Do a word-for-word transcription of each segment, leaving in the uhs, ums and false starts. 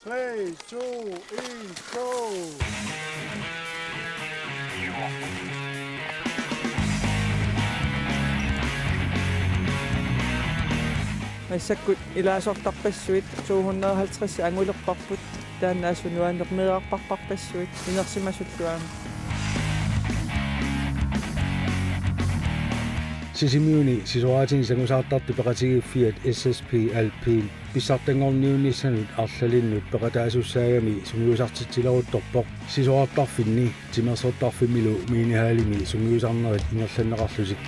Three, two, en, go! Massakkut ilaasortarpassuit to hundrede og halvtreds angulerparput, taanna assut nuannermeerarparpassuit inersimasullu aamma. Sisimiuni sisoraatinik sangusaartartut peqatigiiffiat S S P Alpin pissartanngorniunnissanut arlalinnut peqataasussaagami sungiusartitsileruttorpoq, sisorartarfinni timersortarfimmilu minihallimi sungiusarnerit ingerlanneqarlutik.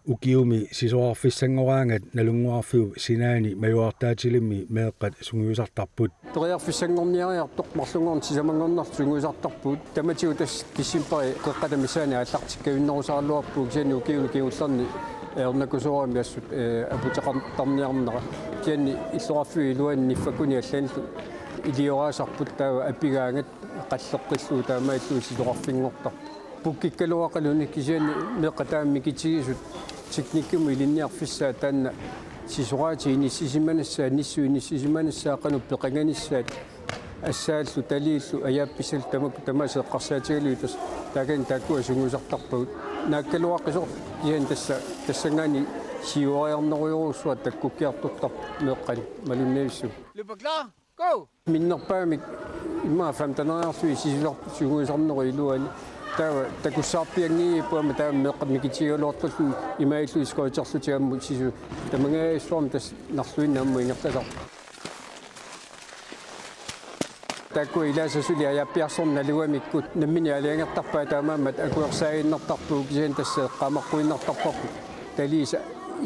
Ukiumi sisorarfissanngoraangat Nalunnguarfiup sinaani majuartaatilimmi meeqqat sungiusartarput. Periarfissanngorniariartoq marlunngorneq sisamanngornerlu sungiusartarpugut. Tamatigut tassa decembari qeqqata missaani aallartikkajunnerusaraluarpugut, kisianni ukiuni kingullerni ajornakusoorami assut, eh, aputeqartarniarnera. Kisianni illoqarfiup iluani niffakkuni allanillu ilioraasarput, taava apigaangat qalleqqillugu taamaalilluni sisorarfinnguartarput. Pukkikkaluaqaluni, kisianni meeqqat taama mikitigisut teknikkimut ilinniarfissaat taanna sisoraatit inissisimanassaat, nissut inissisimanassaat, qanoq peqanganissaat, assaallu taliillu ajaappissallu tamakku tamaasa eqqarsaatigalugit tassa taakani taakkua sungiusartarpagut. Naakkaluaqisoq kisianni tassa, tassanngaanniit siuariarnerujorujussuaq takkukkiartortarpoq meeqqani malunnavissuaq. Løber klar. Go! Minnerpaamik immaqa femteneriarlugit sisusar-, sungiusarnerup iluani. Taava takussaarpianngiipput aamma taava meeqqat mikitigigaluartulluni imaallugit skøjterlutik aamma sisut. Tamangajassarmi tassa narluinnaq aamma ingerlasarput. Taakkua ilaasa suli ajaappiarsorneq nalugamikku nammineq aalajangertarpaat, taamaammat akuersaaginnartarpugut, kisianni tassa eqqaamaqquinnartarparput. Taliisa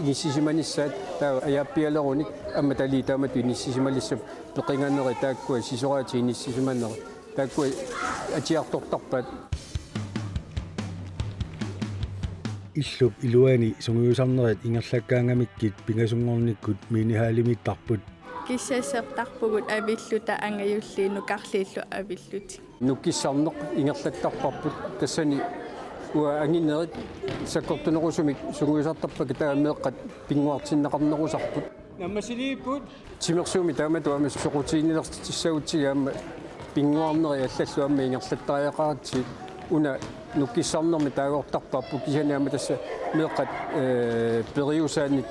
inissisimanissaat taava ajaappialerunik aamma taliit taamatut inissisimalissapput. Peqinganerit taakkua sisoraatit inissisimanerit. Taakkua atiartortarpaat. Illup iluani sungiusarnerit ingerlakkaangamikkit pingasunngornikkut minihallimiittarput. Kissassartarpugut avilluta angajulliit nukarliillu avillutik. Nukkissarneq ingerlattarparput, tassani uanga anginerit sakkortunerusumik sungiusartarpakka, taava meeqqat pinnguartinneqarnerusarput. Nammassiliipput. Timersuumi taamatut aamma soqutiginnilersitsissagutsigit aamma pinnguarnerit allallu aamma ingerlattariaqaratsigit. Una nukkissarnermi taagortarparput, kisianni aamma tassa meeqqat, eh, periusaannik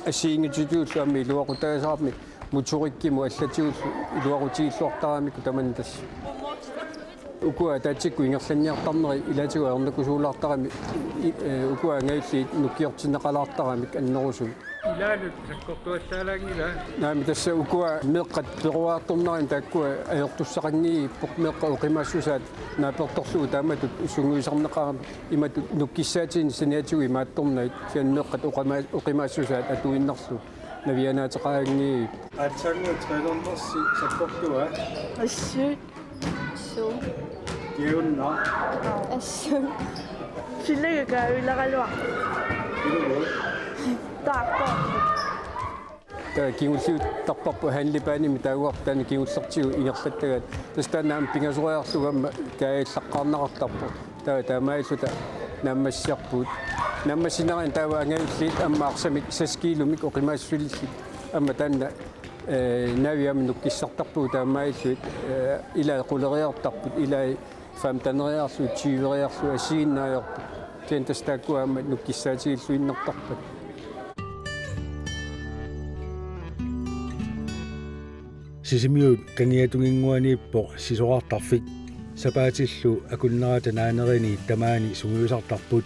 assigiinngitsutigut aamma iluaqutaasarami motorikkimut allatigullu iluaqutigilluartaramikku tamanna tassa. Ukua ataatsikkut ingerlanniartarneri ilaatigut ajornakusoorlaartarami, i-, eh, ukua angajulliit nukkiortinneqalaartaramik annerusumik. Ilaanut sakkortuallaalaanngilaq. Naamik, tassa ukua meeqqat peruartornerani taakkua ajortussaqanngiippoq, meeqqat oqimaassusaat naapertorlugu taamatut sungiusarneqarami, imatut nukkissaatinik saniatigut imaattornagit, kisianni meeqqat oqima-, oqimaassusaat atuinnarlugu navianaateqaanngiippoq. Aatsaannguaq trænerinersi sakkortuaa? Assut. Assut. Kiagunna? Assut. Sillagakaavileraluaq. Ilumut? Taakku. Taava kingulliuttarparput handlebanimi taaguarput taanna kingullertigut ingerlattagaat. Tassa taanna aamma pingasoriarlugu aamma kaajallaqqaarneqartarpoq. Taava taamaalilluta naammassiarpugut. Naammassinerani taava angajulliit aamma arsamik seks kilomik oqimaassusillit aamma taanna, eh, naviamik nukkissartarpugut taamaalillutik, eh, ilaat quleriartarput, ilaat femteneriarlugit, tyveriarlugit assigiinneq ajorput. Kisianni tassa taakkua aamma nukkissaatigilluinnartarput. Sisimiut kangiatunginnguaniippoq sisorartarfik. Sapaatillu akunnerata naanerini tamaani sungiusartarput.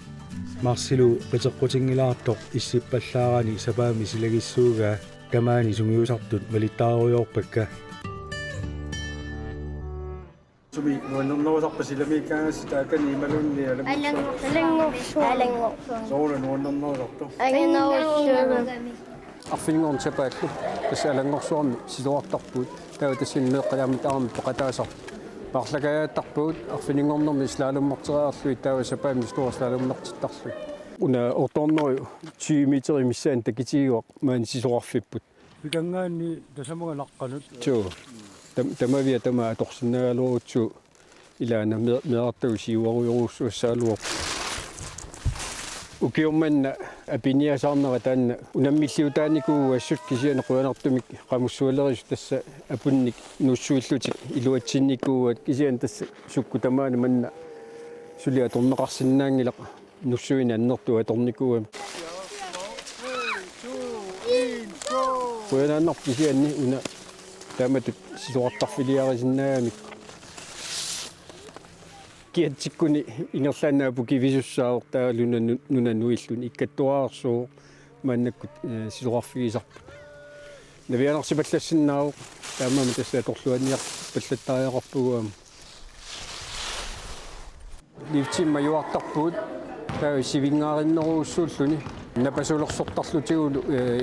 Marsilu qiteqqutinngilaartoq issippallaarani sapaammi silagissuugaa tamaani sungiusartut malittaarerujoorpakka. Sumi nuannernerusarpa silamiikkaangassi taakani imaluunniit alanngursua? Alanngursua. Alanngursua. Soorlu nuannernerusartoq? Anginerussuugami. Arfininngorneq sapaallu tassa Alanngorsuarmi sisorartarpugut. Taava tassani meeqqat aamma tamarmik peqataasarput. Paarlakajaattarpagut, arfininngornermi slalommertereerlugit taava sapaammi stor slalommertittarlugit. Una otteogtyve meter missaani takitigiuaq maani sisorarfipput. Pikanngaanni tasamanga naqqanut. Suu. Tam-, tamavia tamaat atorsinnaagaluarutsigu ilaana me-, meerartagut siuarujorujussuassagaluarpoq. Ukioq manna apiniasaarnera taanna unammilliutaanikuugassut kisianni qujanartumik qamussualerisut tassa apunnik nuussuillutik iluatsinnikuuaat kisianni tassa sukkut tamaana manna suli atorneqarsinnaanngilaq nussuineq annertooq atornikuugami. Qujanaannaq kisianni una taamatut sisorartarfiliarisinnaagamik. Kiatsikkuni ingerlaannaq apu kivisussaavoq taava nunanu-, nunanuilluni ikkattuararsuuvoq maannakkut, eh, sisorarfigisarput. Navianarsipallassinnaasoq taamaammat tassa atorluarniarpallattariaqarpugut aamma. Liftimik majuartarpugut taava sivinngarinnerujussuulluni napasulersortarlutigulu, eh,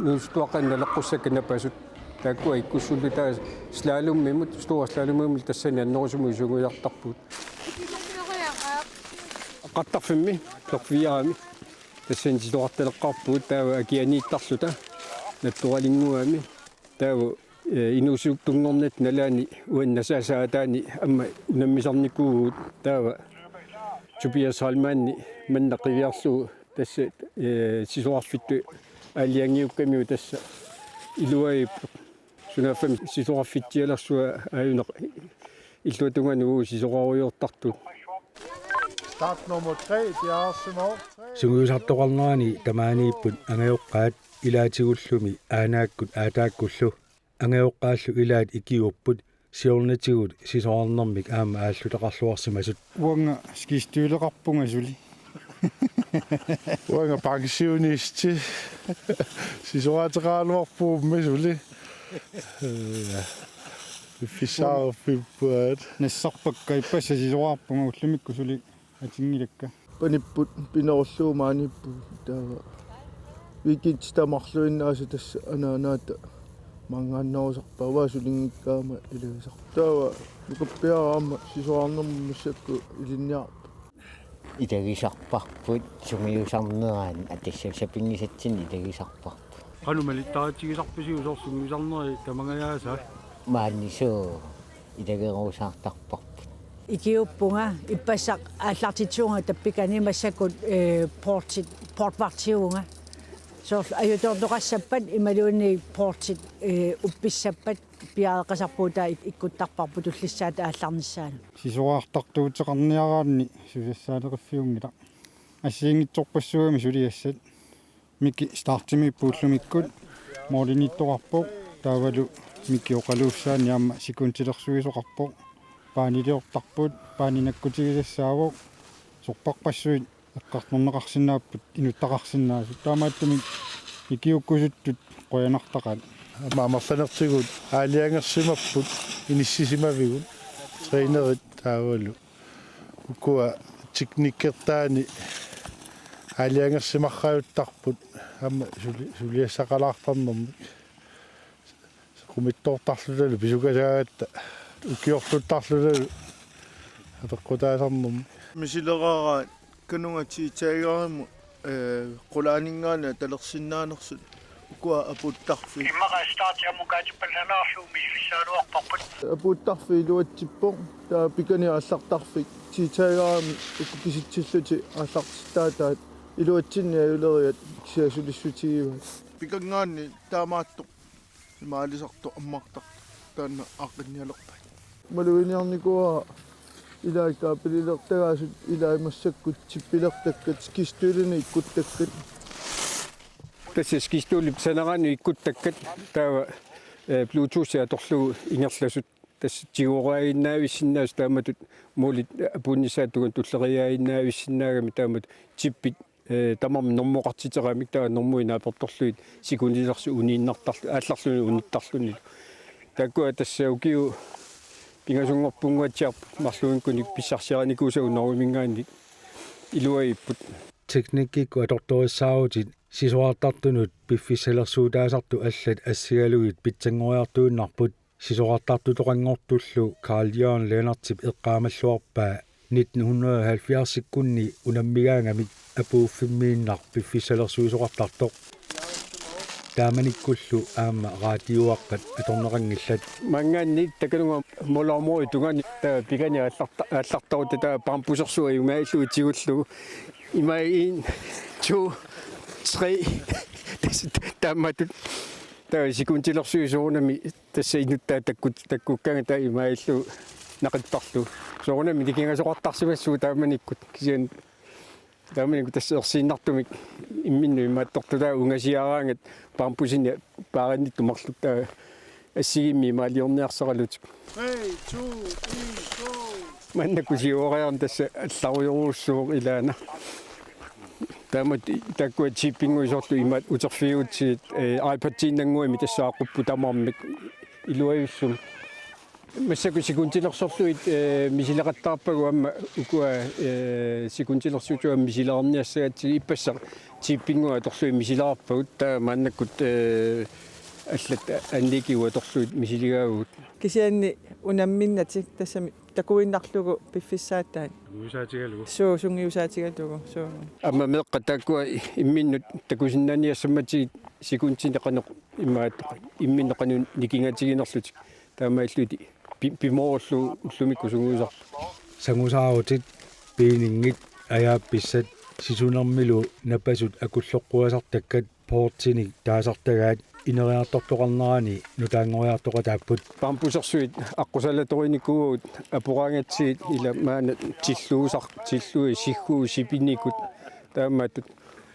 nuusutuaqqanik naleqqussakka napasut. Taakkua ikkussullu taava slalomimut, stor slalomimut tassani annerusumik sungiusartarpugut. Qattarfimmi, torfiarami. Tassani sisorartaleqqaarpugut taava akianiittarluta nattoralinnguami. Taava, eh, inuusuttunngornata nalaani uannasaasaataani aamma unammisarnikuuvugut taava Tobias Heilmanni manna qiviarlugu tassa, eh, sisorarfittut aalajangiukkamiuk tassa iluariippoq. Sunaaffami sisorarfitsialersuaq aajuna illuatungaani uagut sisorarujoortartut. Start nummer tre, det er også nummer tre. Sungiusartoqarnerani tamaaniipput angajoqqaat ilaatigullumi aanaakkut aataakkullu. Angajoqqaallu ilaat ikiuupput siornatigut sisorarnermik aamma aallutaqarluarsimasut. Uanga skistøvleqarpunga suli. Uanga pensionisti. Sisoraateqaraluarpugut suli. Piffissarpippuat. Nassarpakka ippassaq sisorarpunga ullumikkut suli atinngilakka. Panipput pinerullugu maaniippugut taava. Weekendit tamarluinnaasa tassa anaanaata maanngaannarusarpaa uanga sulinngikkaangama ilagisarput. Taava nukappiaraq aamma sisorarnermut massakkut ilinniarput. Ilagisarparput sungiusarnerani atassat sapinngisatsinnik ilagisarparput. Qanoq malittaritsigisarpisiuk soorlu sungiusarneri tamangajaasa? Maani suu ilagerusaartarparput. Ikiuuppunga ippassaq aallartitsivunga tappikani massakkut, eh, portit, portvagtivunga. Soorlu ajutoortoqassappat imaluunniit portit, eh, uppissappat piareeqqasarpugut taava ik-, ikkuttarparput tullissaata aallarnissaanut. Sisorartartuuteqarniaraanni susassaaleriffiunngilaq. Assigiinngitsorpassuugami suliassat. Miki startimiippoq ullumikkut måliniittoqarpoq taavalu Miki oqaluussaanni aamma sekundilersuisoqarpoq. Paaniliortarput, paani nakkutigisassaavoq. Sorpassuit eqqartorneqarsinnaapput inuttaqarsinnaasut. Taamaattumik ikiuukkusuttut qujanartaqaat. Aamma amerlanertigut aalajangersimapput inissisimavigut trænerit taavalu. Ukua teknikkertaani aalajangersimarrajuttarput aamma suli-, suliassaqalaartarnermik. Sequmittoortarlutalu pisukasaagatta ukiorluttarlutalu apeqqutaasarnermik. Misileraaraat Kanunga T-Tigerimut, eh, qulaaninngaanniit atalersinnaanersut ukua apuuttarfii. Immaqa startiamut kaatippallalaarlugu misilissagaluarparput. Apuuttarfii iluatsippoq. Taava pikani aallartarfik T-Tigerimi uku kisitsillutik aallartittaataat iluatsinni ajuleriat kisiat sulissutigivaat. Pikanngaanniit taamaattoq imaalisartoq ammartartoq taanna aaqqinnialerpat. Maluginiarnikuuara ilaat kaapililertagaasut ilaat massakkut chippilertakkat skistøvlini ikkuttakkat. Tassa skistøvlip saneraanut ikkuttakkat taava, eh, Bluetoothi atorlugu ingerlasut. Tassa tigoriaaginnaavissinnaasut taamatut målit apuunnissaata tungaanut tulleriiaaginnaavissinnaagami taamatut chippit, eh, tamarmik normoqartiteramik taava normuinik aportorlugit sekundilersi uniinnartarlu-, aallarluni unittarluni. Taakkua tassa ukiut pingasunngorpunngaatsiarput marlunnguit pissarsiarinikuusagut Norgeminngaanniit iluariipput. Teknikkikkut atortorissaarutit sisorartartunut piffissalersuutaasartut allat assigalugit pitsanngoriartuinnarput. Sisorartartutoqanngortullu Carl Jørgen Lennertip eqqaamalluarpaa nitten hundrede og halvfjerdsikkunni unammigaangamik apuuffimmiinnaq piffissalersuisoqartartoq. taamanikkullu aamma raatiuaqqat atorneqanngillat. Maanngaanniit takanunga målområdetungaani taava pigaani aallarta-, aallartarutta taava bambusersuaq imaallugu tigullugu. Ima en, to, tre. Tassa taamatut. Taava sekundilersuit soorunami tassa inuttaa takkut-, takkukkaangat taava imaallugu naqittarlugu. Soorunami nikingasoqartarsimassuugut taamanikkut kisianni taamanikkut tassa ersiinnartumik imminnut imaattortut taava ungasiaraangat bambusinik paarinnittut marluk taava assigiimmik imaaliorniarsaralutik. Three, two, three, go! Maannakkut siuariarmat tassa allarujorujussuuvoq ilaana. Taamatut taakkua tippinngui soorlu imaat uterfigiutsigit, eh, iPad-iinnannguamik tassa aqqupput tamarmik iluajussumik. Massakkut sekundilersorlugit, eh, misileqattaarpagut aamma ukua, eh, sekundilersuutit aamma misilerniassagatsigit ippassaq tippinngua atorlugit misileqarpagut taava maannakkut, eh, allat annikigut atorlugit misiligaagut. Kisianni unamminnatik tassami takuinnarlugu piffissaataat. Sungiusaatigalugu. Suu, sungiusaatigalugu. Suu. Aamma meeqqat taakkua imminnut takusinnaaniassammatigit sekundinik qanoq imaat imminnut qanoq nikingatiginerlutik. Taamaallutik pi-, pimoorullugu ullumikkut sungiusarlugit. Sangusaarutit, piiningit, ajaappissat, sisunermilu napasut akulloqquasartakkat portinik taasartagaat ineriartortoqarnerani nutaanngoriartoqataapput. Bambusersuit aqqusalaatorinikuuagut aporaangatsigit ila maanna tilluusar-, tillui sigguut sipinikut taamaattut.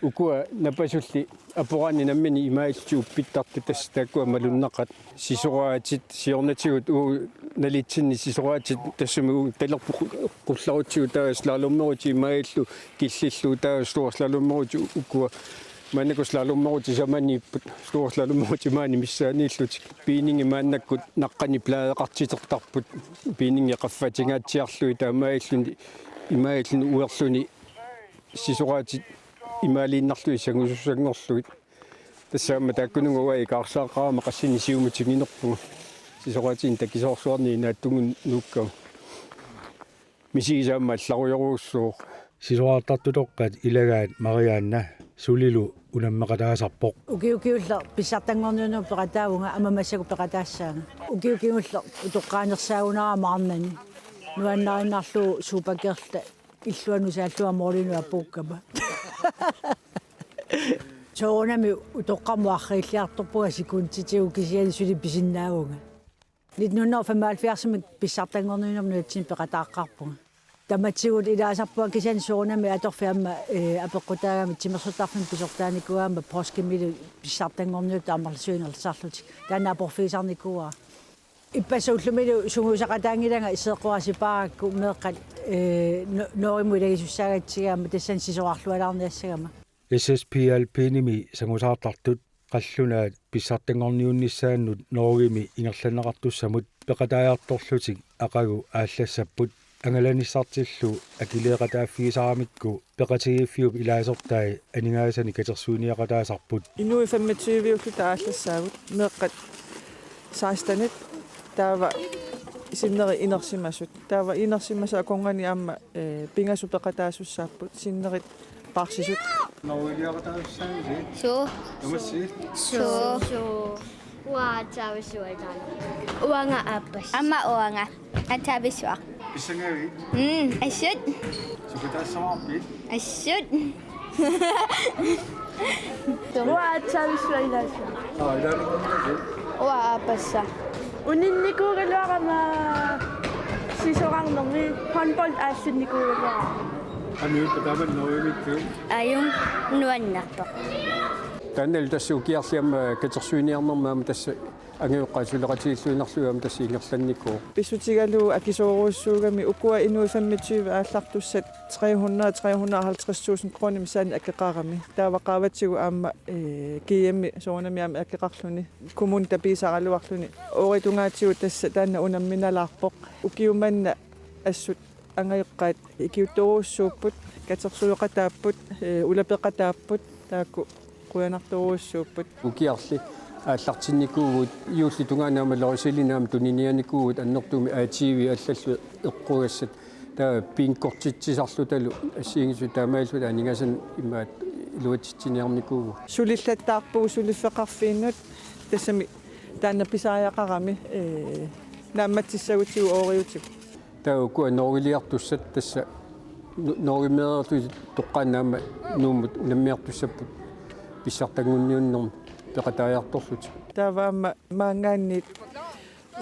Ukua napasulli aporaanni nammineq imaallutik uppittartut tassa taakkua malunnaqaat. Sisoraatit siornatigut uu nalitsinni sisoraatit tassami uu talerput qu-, qullarutsigu taava slalommerutit imaallutik killillugu taava storslalommerutit ukua maannakkut slalommerutit samaniipput storslalommerutit maani missaaniillutik. Piiningit maannakkut naqqani pladeqartitertarput piiningit qaffatingaatsiarlugit taamaalilluni imaalilluni uerluni sisoraatit imaaliinnarlugit sangusussanngorlugit. Tassa aamma taakkununnga uanga ikaarsaaqarama qassinik siumut tinginerpunga. Sisoraatinik takisoorsuarnik inaattunnguukkama. Misigisaq aamma allarujorujussuuvoq. Sisoraartartutoqqat ilagaat Marianna sulilu unammeqataasarpoq. Ukiukiulleq pissartanngorniunnermut peqataavunga aamma massakkut peqataassaanga. Ukiukingulleq utoqqaanersaagunarama arnani. Nuannarinnarlugu suupakerta illuanut saalluga målinut apuukkama. Soorunami utoqqamut arriilliartorpunga sekunditigut kisianni suli pisinnaavunga. Nitten hundrede og femoghalvfjerds pissartanngorniunnermut nunatsinni peqataaqqaarpunga. Tamatigut ilaasarpunga kisianni soorunami atorfik aamma, eh, apeqqutaagami timersortarfimmi pisortaanikuugama poorskimilu pissartanngorniutut amerlasuut inerlisarlutik. Taanna aporfigisarnikuuara. Ippassaq ullumilu sungiusaqataanngilanga seeqqorasipaarakku meeqqat, eh, no-, Norgemut ilagisussaagatsigu aamma tassani sisorarlualaarniassagama. S S P Alpinimi sangusaartartut qallunaat pissartanngorniunnissaannut Norgemi ingerlanneqartussamut peqataajartorlutik aqagu aallassapput angalanissartillu akileeqataaffigisaramikku peqatigiiffiup ilaasortai aningaasanik katersuiniaqataasarput. Inuit femogtyve-ulluta aallassaagut meeqqat sekstenit taava sinneri inersimasut. Taava inersimasut akornanni aamma, eh, pingasut peqataasussaapput, sinnerit paarsisut. Norgeliaqataassaasi? Suu. Tamassi? Suu. Suu. Uanga aatsaavissua ilaana. Uanga aappassaa. Aamma uanga aatsaavissua. Pissangaavit? Mm, assut. Sukataassavarpit? Assut. Uanga aatsaavissua ilaasa. Aa, ilaana. Uanga aappassaa. Uninnikuugaluarama sisorarnermi håndbold aallinnikuugaluarama. Amiuppa taama Norgemiittut? Ajunngilaq, nuannerpoq. Taannalu tassa ukiarli aamma katersuiniarnermi aamma tassa angajoqqaat suleqatigilluinnarlugit aamma tassa ingerlannikuuvoq. Pissutigalugu akisoorujussuugami ukua inuit femogtyve aallartussat tre hundrede, tre hundrede og halvtreds tusind kroner missaani akeqarami. Taava qaavatigut aamma, eh, G M-i soorunami aamma akeqarluni. Kommuni tapiisaraluarluni. Ooritungaatigut tassa taanna unamminalaarpoq. Ukiumanna assut angajoqqaat ikiuuttorujussuupput, katersueqataapput, eh, ulapeqataapput, taakku qujanartorujussuupput. Ukiarli aallartinnikuuvugut, juullip tungaanut aamma Lorisilinut aamma tuniniaanikuuvugut annertuumik A T V allallu eqqugassat. Taava bingortitsisarlutalu assigiinngitsut taamaalilluta aningaasanik imaat iluatsitsiniarnikuuvoq. Sulillattaarpugut suliffeqarfiinut, tassami taanna pisariaqarami, ee, naammatsissagutigut ooriutigut. Taava ukua norgeliartussat tassa nu-, norgemeereerlutik toqqaannaq aamma Nuummut unammiartussapput pissartanngorniunnermi peqataajartorlutik. Taava aamma maanngaanniit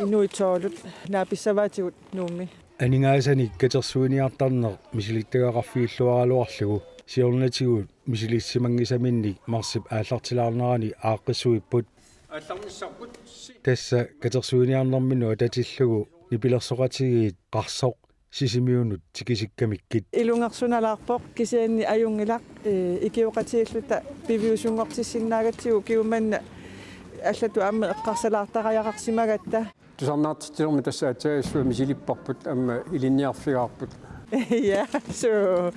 inuit tolvit naapissavaatigut Nuummi. Aningaasanik katersuiniartarneq misilittagaqarfigilluaraluarlugu siornatigut misilissimanngisaminnik marsip aallartilaarnerani aaqqissuipput. Tassa katersuiniarnerminut atatillugu nipilersoqatigiit Qarsoq, Sisimiunut tikisikkamikkit. Ilungersunalaarpoq kisianni ajunngilaq, ee, ikioqatigiilluta piviusunngortissinnaagatsigu ukiumanna allatut aamma eqqarsalaartariaqarsimagatta. Tusarnaartitsinermi tassa aatsaat assut misilipparput aamma ilinniarfigaarput. Ja, suu.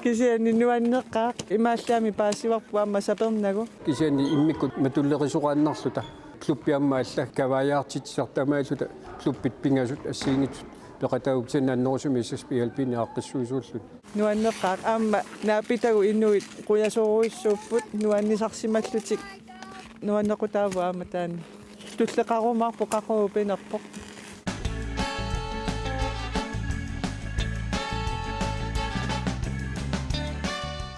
Kisianni nuanneqaaq, imaallaami paasivarput aamma sapernagu. Kisianni immikkut matulerisoqaannarluta. Klubbi aamma alla kavaajaartitsisartut taamaalluta klubbit pingasut assigiinngitsut peqataagut, kisianni annerusumik S S P Alpini aaqqissuisuulluni. Nuanneqaaq, aamma naapitagut inuit qujasorujussuupput nuannisarsimallutik. Nuannequtaavoq aamma taanna. Tulleqarumaarpoq, qaqugu pinerpoq.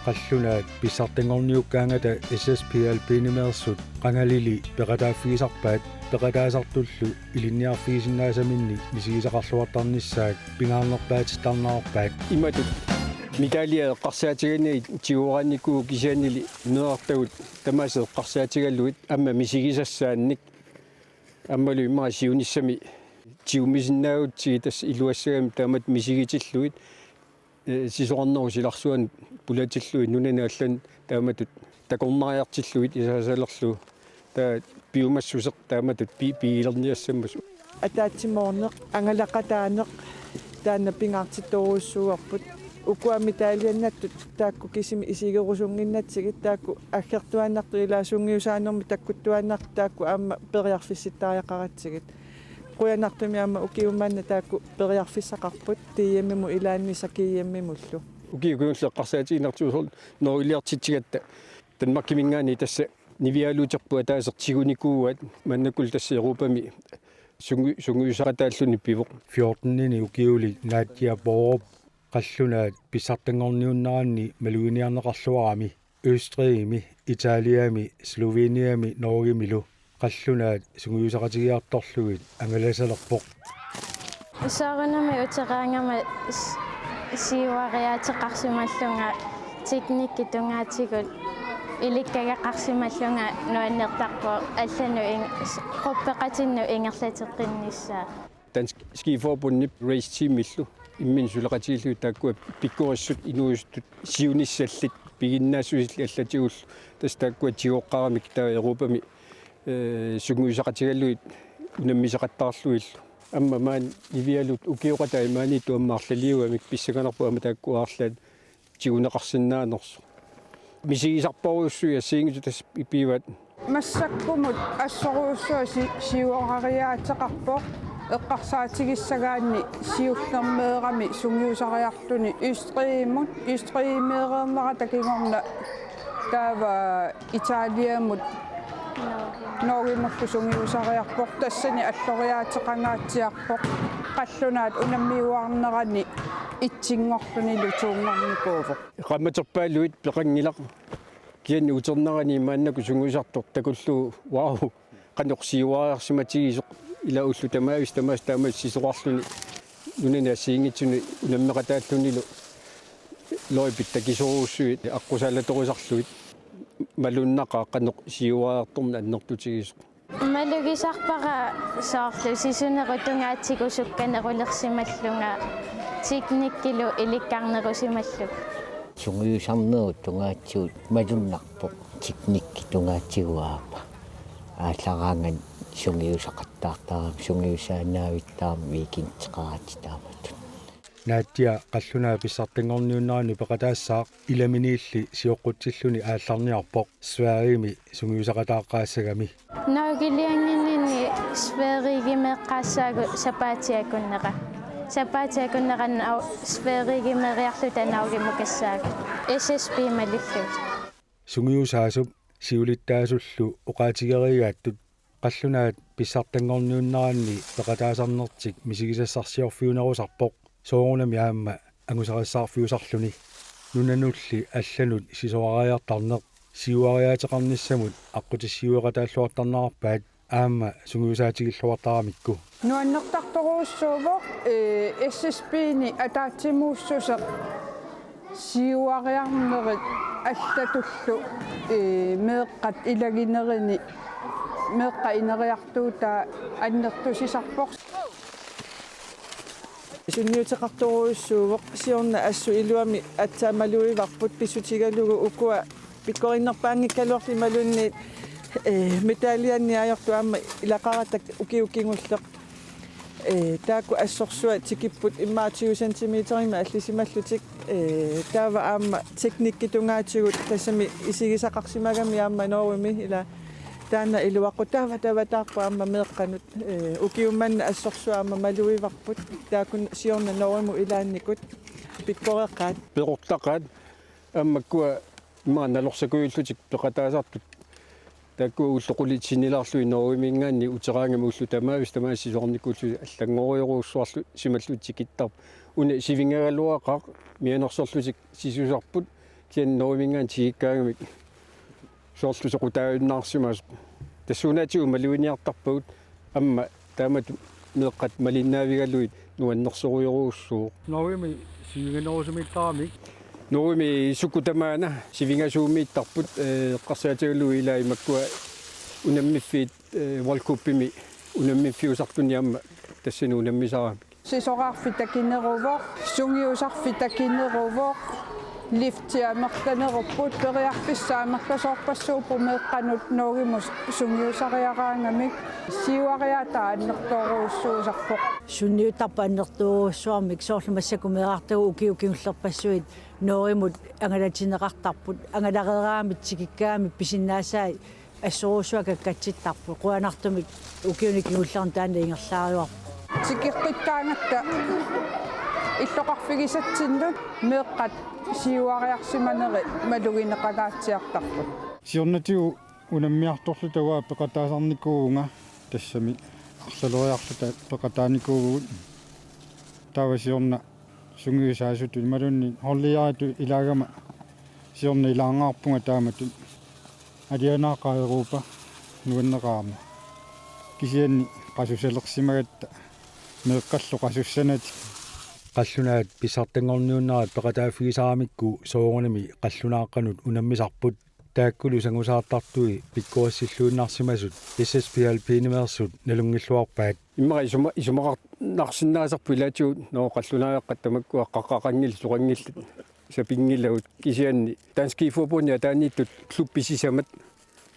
Qallunaat pissartanngorniukkaangata S S P Alpinimeersut qangalili peqataaffigisarpaat, peqataasartullu ilinniarfigisinnaasaminnik misigisaqarluartarnissaat pingaarnerpaatittarnerarpaat. Imatut medaljer eqqarsaatigaanni tiguaraannikuuvoq, kisiannili meerartagut tamaasa eqqarsaatigalugit aamma misigisassaannik. Aammalu immaqa siunissami tigummisinnaagutsigit tassa iluassagami taamatut misigitillugit, ee, sisorarnerup silarsuanut pulatillugit nunani allani taamatut takornariartillugit isaasalerlugu. Taava piumassuseq taamatut pi-, pigilerniassammasoq. Ataatsimoorneq, angalaqataaneq, taanna pingaartittorujussuuarput. Ukua medaljernattut taakku kisimik isigerusunnginnatsigit, taakku aggertuaannartut, ilaa, sungiusaanermik takkuttuaannartut taakku aamma periarfissittariaqaratsigit. Qujanartumik aamma ukiumanna taakku periarfissaqarput D M-imut ilaanni Sakiimmimullu. Ukiut kingulliit eqqarsaatigiinnartigu soorlu norgeliartitsigatta Danmarkiminngaanniit tassa nivialuuterput ataaseq tigunikuuaat, maannakkullu tassa Europami sungi-, sungiusaqataalluni pivoq. Fjortenini ukiulik Nadia Borup qallunaat pissartanngorniunneranni maluginiarneqarluarami Østrigimi, Italiami, Sloveniami Norgemilu qallunaat sungiusaqatigiartorlugit angalasalerpoq. Soorunami uteraangama s-, siuariaateqarsimallunga teknikkit tungaatigut ilikkagaqarsimallunga nuannertarpoq allanut ing-, s-, gruppeqatinnut ingerlateqqinnissaa. Dansk Skiforbundip race teamillu imminnut suleqatigiillugit taakkua pikkorissut inuusuttut siunissallit piginnaassusillit allatigullu tassa taakkua tigoqqaramik taava Europami, ee, sungiusaqatigalugit unammisaqattaarlugillu. Aamma maani nivialuut ukioqatai maaniittut aamma arlaliugamik pissanganarpoq aamma taakkua arlaat tiguneqarsinnaanersoq. Misigisarparujussuit assigiinngitsut tassa pivaat. Massakkumut assorujussuaq si-, siuariaateqarpoq, eqqarsaatigissagaanni siullermeerami sungiusariartuni Østrigimut, Østrigimeereernerata kingorna taava Italiamut Norgemullu sungiusariarpoq, tassani alloriaateqangaatsiarpoq, qallunaat unammiuaarnerani etsinngorlunilu toonngornikuuvoq. Qaammaterpaaluit peqanngilaq, kisianni uternerani maannakkut sungiusartoq takullugu, wow, qanoq siuariarsimatigisoq, ila ullut tamaavisa tamaasa taama sisorarluni nunani assigiinngitsuni unammeqataallunilu løjpit takisorujussuit aqqusaalatorusarlugit, malunnaqaaq qanoq siuariartorneq annertutigisoq. Malugisarpara soorlu sisunerup tungaatigut sukkanerulersimallunga teknikkilu ilikkarnerusimallugu. Sungiusarnerup tungaatigut malunnarpoq, teknikkip tungaatigut aamma. Aallaraangat sungiusaqattaartarami, sungiusaannaavittarami weekendeqaratik taamatut. Nadia qallunaat pissartanngorniunneranni peqataassaaq ilaminiilli sioqqutsilluni aallarniarpoq Sverigemi sungiusaqataaqqaassagami. Norgeliannginninni Sverigemeeqqaassaagut sapaatip akunnera. Sapaatip akunnera Nor-, Sverigemeeriarluta Norgemukassaagut. S S P malillugit. Sungiusaasup siulittaasullu oqaatigereeraattut qallunaat pissartanngorniunneranni peqataasarnertik misigisassarsiorfiunerusarpoq soorunami aamma angusarissaarfiusarluni. Nunanulli allanut sisorariartarneq siuariaateqarnissamut aqqutissiueqataalluartarnerarpaat aamma sungiusaatigilluartaramikku. Nuannertartorujussuuvoq, ee, S S P-ni ataatsimuussuseq siuariarnerit allatullu, ee, meeqqat ilaginerini meeqqat ineriartuutaa annertusisarpoq. Sunniuteqartorujussuuvoq, siorna assut iluamik aatsaat malugivarput pissutigalugu ukua pikkorinnerpaanngikkaluartut imaluunniit, ee, medaljannik ajortut aamma ilaqarata ukiut kingulleq. Ee, taakku assorsuaq tikipput immaqa tyve centimeterimik allisimallutik. Ee, taava aamma teknikkitungaatigut tassami isigisaqarsimagami aamma Norgemi ila taanna iluaqutaavataarpoq aamma meeqqanut. Ee, ukiummanna assorsuaq aamma malugivarput. Taakku siorna Norgemut ilaannikut pikkoreqaat. Peqortaqaat aamma ukua immaqa nalorsakujullutik peqataasartut. Taakku ullut qulit sinnilaarlugit Norgeminngaanniit uteraangamik ullut tamaavisa tamaasa sisorarnikuullutik allanngorujorujussuarlu simallutik tikittarput. Una sivingagaluaqaaq mianersorlutik sisusarput kisianni Norgeminngaanniit tikikkaangamik soorlu soqutaajunnaarsimasoq. Tassuunaatigut maluginiartarpagut aamma taamatut meeqqat malinnaavigalugit nuannersorujorujussuuvoq. Norgemi sivinganerusumiittaramik. Norgemi sukkut tamaana sivingasuumiittarput, ee, eqqarsaatigalugu ilaa imakkua unammiffiit, ee, World Cupimi unammiffiusartuni aamma tassani unammisaramik. Sisorarfik takineruvoq, sungiusarfik takineruvoq, lifti amerlanerupput, periarfissaq amerlasoorpassuupput meeqqanut Norgemut sungiusariaraangamik, siuariaataa annertoorujussuusarpoq. Sunniutarput annertoorujussuarmik soorlu massakkut meerartagut ukiut kingullerpassuit Norgemut angalatinneqartarput, angalareeraangamik tikikkaangamik pisinnaasai assorujussuaq kakkatsittarput, qujanartumik ukiuni kingullerni taanna ingerlaarujoorpoq. Tikeqqikkaangatta illoqarfigisatsinnut meeqqat siuariarsimaneri malugineqangaatsiartarput. Siornatigut unammiartorluta uanga peqataasarnikuuvunga, tassami arlaleriarluta peqataanikuuvugut. Taava siorna sungiusaasutut imaluunniit holdiaritut ilaagama siorna ilaarngaarpunga taamatut. Alianaaqaaq Europa nuanneqarami. Kisianni qasusalersimagatta meeqqallu qasussanatik. Qallunaat pissartanngorniunnerat peqataaffigisaramikku soorunami qallunaaqqanut unammisarput. Taakkulu sangusaartartui pikkorissilluinnarsimasut S S P Alpinimeersut nalunngilluarpaat. Immaqa isuma-, isumaqarnarsinnaasarput ilaatigut, nå, qallunaaqqat tamakkua qaqqaqanngillat, soqanngillat, sapinngilagut, kisianni Dansk Skiforbund ataaniittut klubbit sisamat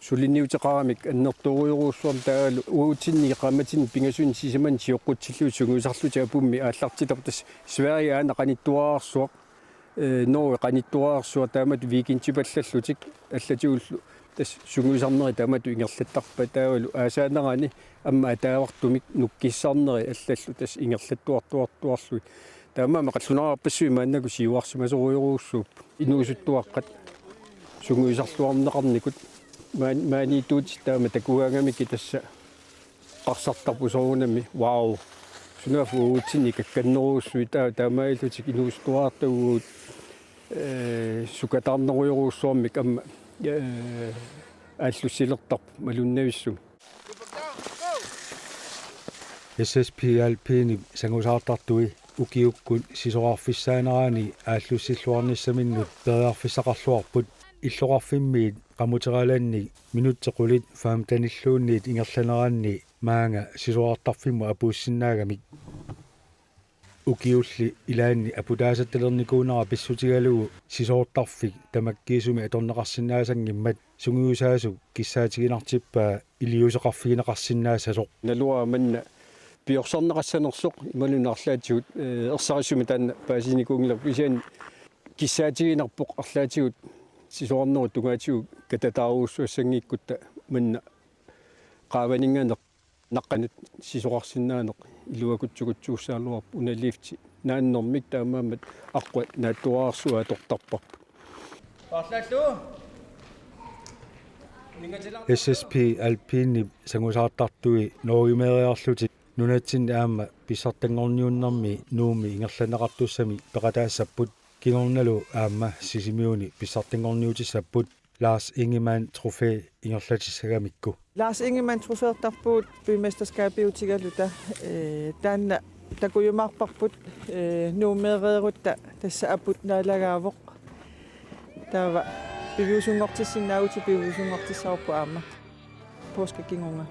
suliniuteqaramik annertoorujorujussuarmik taavalu uagutsinni qaammatini pingasunni sisamani sioqqutsillugit sungiusarlutik apummi aallartittarput. Tassa Sverige aana qanittuararsuaq, ee, Norge qanittuararsuaq, taamatut weekendipallallutik allatigullu tassa sungiusarneri taamatut ingerlattarpaat taavalu aasaanerani aamma ataavartumik nukkissarneri allallu tassa ingerlattuartuartuarlugit. Taamaammat qallunaaqqassuit maannakkut siuarsimasorujorujussuupput. Inuusuttuaqqat sungiusarluarneqarnikut maan-, maaniittuutit taama takugaangamikku tassa eqqarsartarput soorunami: Wow. Sunaaffa uagutsinni kakkannerujussuit, taa-, taamaalillutik inuusuttuarartagut, ee, sukataarnerujorujussuarmik aamma, ee, aallussilertarput malunnavissumik. S S P Alpinip sangusaartartui ukiukkut sisorarfissaanerani aallussilluarnissaminnut periarfissaqarluarput. Illoqarfimmiit qamuteralannik minutsit qulit femtenilluunniit ingerlaneranni maanga sisorartarfimmut apuussinnaagamik. Ukiulli ilaanni aputaasattalernikuunera pissutigalugu sisoortarfik tamakkiisumik atorneqarsinnaasanngimmat sungiusaasup kissaatiginartippaa iliuuseqarfigineqarsinnaassasoq. Naluara manna piorsarneqassanersoq imaluunniit arlaatigut, ee, ersarissumik taanna paasinikuunngilarput, kisianni kissaatiginarpoq arlaatigut sisorarnerup tungaatigut katataarujussuassanngikkutta manna qaavaninngaanniit naqqanut sisorarsinnaaneq iluakutsukutsuussaagaluarpoq, una lifti naannermik taamaammat aqqut naatsuararsuaq atortarparput. Parlaallu. S S P Alpinip sangusaartartui Norgemeeriarlutik nunatsinni aamma pissartanngorniunnermi Nuummi ingerlanneqartussamik peqataassapput, kingornalu aamma Sisimiuni pissartanngorniutissapput Lars Ingemann Trofæ ingerlatissagamikku. Lars Ingemann Trofæertarpugut bymesterskabi utigaluta, eh, taanna takujumaarparput, eh, Nuummeereerutta tassa aput naalagaavoq. Taava piviusunngortissinnaavugut, piviusunngortissavarput aamma påskip kingorna.